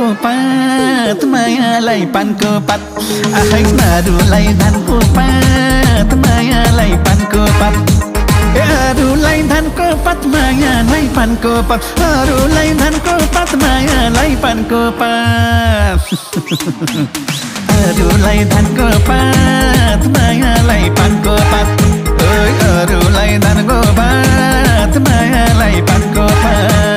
धानको पात मायालाई पानको पात आखै अरूलाई धानको पात मायालाई पानको पात अरूलाई धानको पात मायालाई पानको पात अरूलाई धानको पात मायालाई पानको पात अरूलाई धानको पात मायालाई पानको पात अरूलाई धानको पात मायालाई पानको पात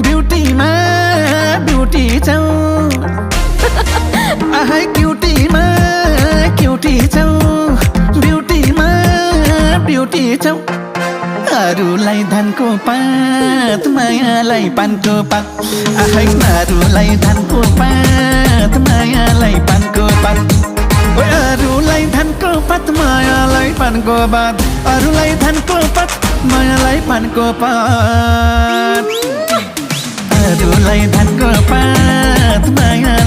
ब्युटीमा ब्युटी छौ आहै क्युटीमा क्युटी छौ ब्युटीमा ब्युटी छौ अरूलाई धानको पात मायालाई पानको पात आहै अरूलाई धानको पात मायालाई पानको पात अरूलाई धानको पात मायालाई पानको पात अरूलाई धानको पात मायालाई पानको पात अरूलाई धानको पात माया